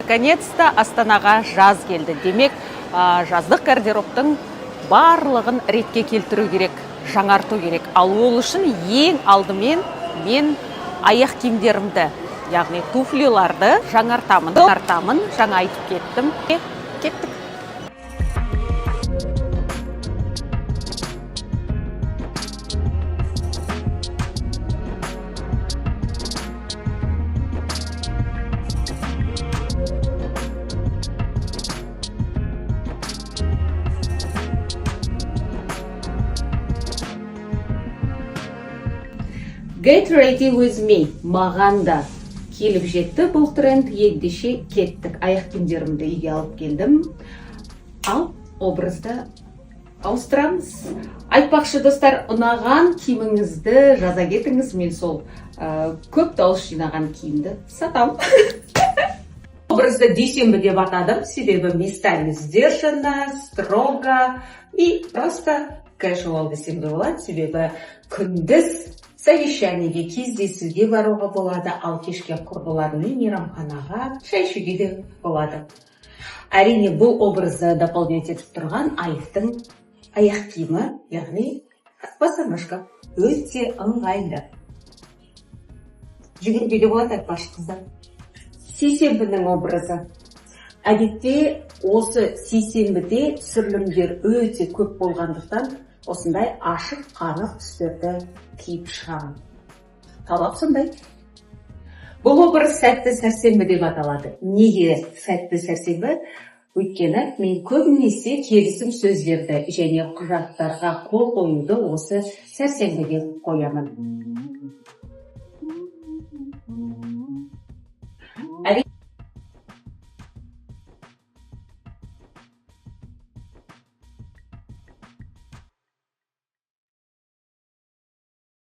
Наконец-то Астанаға жаз келді. Демек, жаздық гардеробтың барлығын ретке келтіру керек, жаңарту керек. Ал ол үшін ең алдымен мен аяқ киімдерімді, яғни туфлиларды жаңартамын. Жаңартамын, жаңа айтып кеттім. Кеттік. Get ready with me. Маған да келіп жетті бұл тренд. Ендеше кеттік. Аяқ киімдерімді үйге алып келдім. Ал образды ауыстырамыз. Айтпақшы, достар, ұнаған киіміңізді жаза кетіңіз. Мен сол көп дауыс жинаған киімді сатам. Образды дүйсенбі деп атадым, себебі местами сдержанно, строго и просто casual десем де болады, себебі күндіз совещаниеге, кездесуге баруға болады, ал кешке құрбыларыммен мейрамханаға шай ішуге де болады. Әрине, бұл образды дополнять етіп тұрған Айфтың аяқ киімі, яғни босоножка, өте ыңғайлы. Жүгіруге де болады, айтпақшы, қыздар. Сейсенбінің образы. Әдетте осы сейсенбіде түсірілімдер өте көп болғандықтан, осындай ашық, қанық түстерді киіп шығамын. Талап сондай. Бұл образ сәтті сәрсенбі деп аталады. Неге сәтті сәрсенбі? Өйткені мен көбінесе келісім сөздерді және құжаттарға қол қоюды осы сәрсенбіге қоямын.